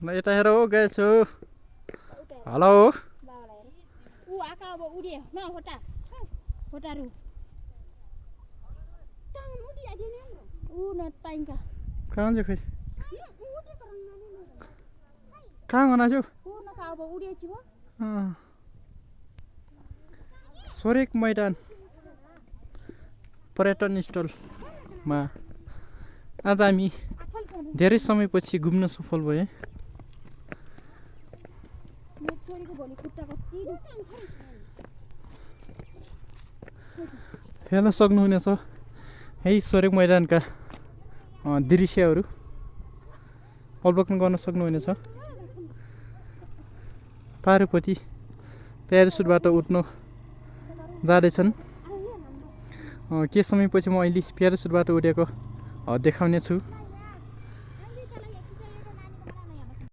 ल यता हेर हो गएछु हेलो ऊ आका अब उडे न होटा होटारु टाङ उडी आइदियो नि ऊ न टाइङका कहाँ चाहिँ खै कहाँ गना छु ऊ न का अब उडिएछि भो सोरेक मैदान पर्यटन स्थलमा आज हामी धेरै समयपछि घुम्न सफल भए हेर्न सक्नुहुनेछ यही सोरेक मैदानका दृश्यहरू अवलोकन गर्न सक्नुहुनेछ पारुपति प्यारासुटबाट उठ्न जाँदैछन् के समयपछि म अहिले प्यारासुटबाट उडेको देखाउने छु